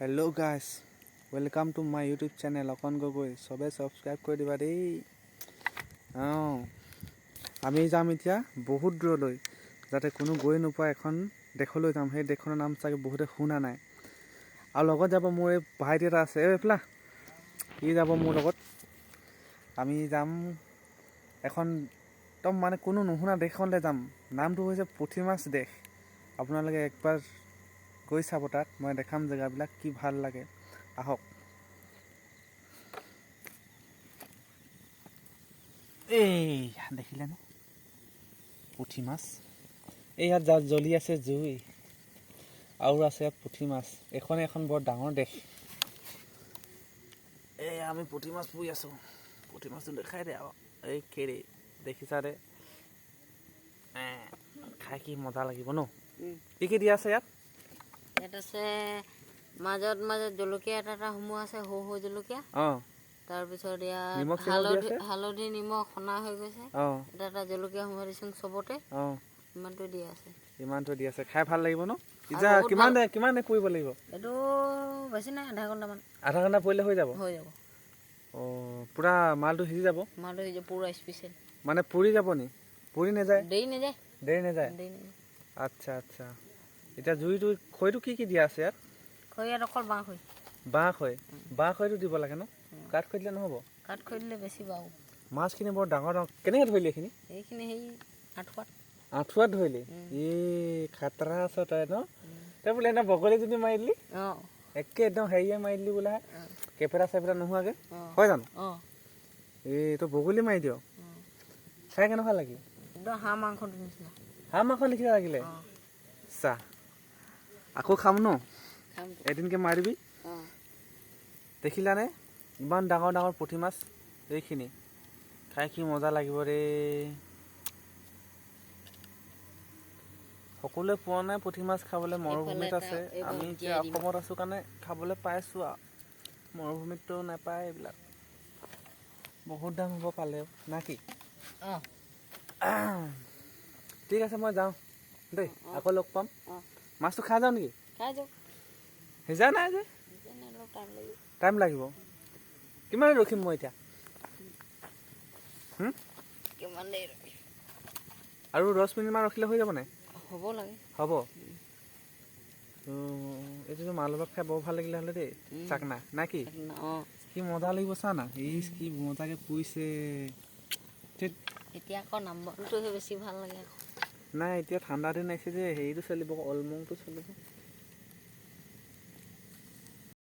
Hello guys, welcome to my YouTube channel অকণ গগৈ। চবে subscribe কৰি দিবা দেই। অঁ, আমি যাম এতিয়া বহুত দূৰলৈ, যাতে কোনো গৈ নোপোৱা এখন দেশলৈ যাম। সেই দেশখনৰ নাম চাগে বহুতে শুনা নাই। আৰু লগত যাব মোৰ এই ভাইটি এটা আছে, এই এইফালে ই যাব মোৰ লগত। আমি যাম এখন একদম মানে কোনো নুশুনা দেশখনলৈ যাম। নামটো হৈছে পুঠি মাছ দেশ। আপোনালোকে একবাৰ গৈ চাব তাত, মই দেখাম জেগাবিলাক কি ভাল লাগে। আহক। এই দেখিলেনে পুঠি মাছ? এই ইয়াত জ্বলি আছে জুই, আৰু আছে ইয়াত পুঠি মাছ। এইখন এখন বৰ ডাঙৰ দেশ। এই আমি পুঠি মাছ পুৰি আছোঁ। পুঠি মাছটো দেখাই দে আৰু। এই কেৰে দেখিছা দে, খাই কি মজা লাগিব ন? কি কি দিয়া আছে ইয়াত? ইয়াত আছে মাজত মাজত জলকীয়া এটা এটা সোমোৱা আছে, সৰু সৰু জলকীয়া। তাৰপিছত ইয়াত নিমখ চিমখ দিয়া হালধি আছে? হালধি নিমখ সনা হৈ গৈছে। এটা এটা জলকীয়া সোমোৱাই দিছোঁ চবতে। ইমানটো দিয়া আছে। ইমানটো দি আছে, খাই ভাল লাগিব ন? আৰু এতিয়া বহুত কিমান ভাল। কিমান দেৰি পুৰিব লাগিব? এইটো বেছি নাই, আধা ঘণ্টামান। আধা ঘণ্টা পুৰিলে হৈ যাব? হৈ যাব। অঁ, পূৰা মালটো সিজি যাব? মালটো সিজি পুৰা স্পেচিয়েল। মানে পুৰি যাব নি? পুৰি নাযায়? দেৰি নাযায়। দেৰি নাযায়? দেৰি নাযায়। আচ্ছা আচ্ছা। এতিয়া জুইটো খৰিটো কি কি দিয়া আছে ইয়াত? খৰি ইয়াত অকল বাঁহ খৰি। বাঁহ খৰি। বাঁহ খৰিটো দিব লাগে ন? কাঠ খৰি দিলে নহ'ব? কাঠ খৰি দিলে বেছি বাও। মাছখিনি বৰ ডাঙৰ ডাঙৰ। কেনেকৈ ধৰিলি এইখিনি? এইখিনি সেই আঁঠুৱাত। আঁঠুৱাত ধৰিলি? এই খাতৰা আছ তই ন? তই বোলে এনে বগলী যদি মাৰি দিলি, একে একদম হেৰিয়ে মাৰি দিলি বোলে, কেপেটা চেপেটা নোহোৱাকৈ। হয় জানো? অঁ। এই তই বগলী মাৰি দিয়। খাই কেনেকুৱা লাগিলে? একদম হাঁহ মাংসটো নিচিনা। হাঁহ মাংস নিচিনা লাগিলে? অঁ। চা, আকৌ খাম ন? খাম। এদিনকে মাৰিবি। অঁ। দেখিলানে ইমান ডাঙৰ ডাঙৰ পুঠি মাছ? এইখিনি খাই কি মজা লাগিব ৰে। সকলোৱে পোৱা নাই পুঠি মাছ খাবলৈ, মৰুভূমিত এটা আছে। এইবাৰ আমি এতিয়া উলিয়াই দিম। অসমত আছোঁ কাৰণে খাবলৈ পাইছোঁ আৰু, মৰুভূমিততো নাপায় এইবিলাক। বহুত দাম হ'ব পালেও, না কি? অঁ। ঠিক আছে, মই যাওঁ দেই। আকৌ লগ পাম। অঁ। মাছটো খাই যাওঁ নেকি? খাই যাওক। সিজা নাই যে। যেনে অলপ টাইম লাগিব। টাইম লাগিব। কিমান ৰখিম মই এতিয়া? কিমান দেৰি ৰখিম? আৰু 10 মিনিটমান ৰখিলে হৈ যাব নাই? হ'ব লাগে। হ'ব। এইটোতো মাৰ লগত খাই বৰ ভাল লাগিলে হ'লে দেই। চাকনা না কি? অঁ। কি মজা লাগিব চা না, ইচ কি মজাকে পুৰিছে। ঠিক। এতিয়া আকৌ নাম্বাৰটোহে বেছি ভাল লাগে আকৌ। নাই, এতিয়া ঠাণ্ডা দিন আহিছে যে, হেৰিটো চলিব, অলমংটো চলিব।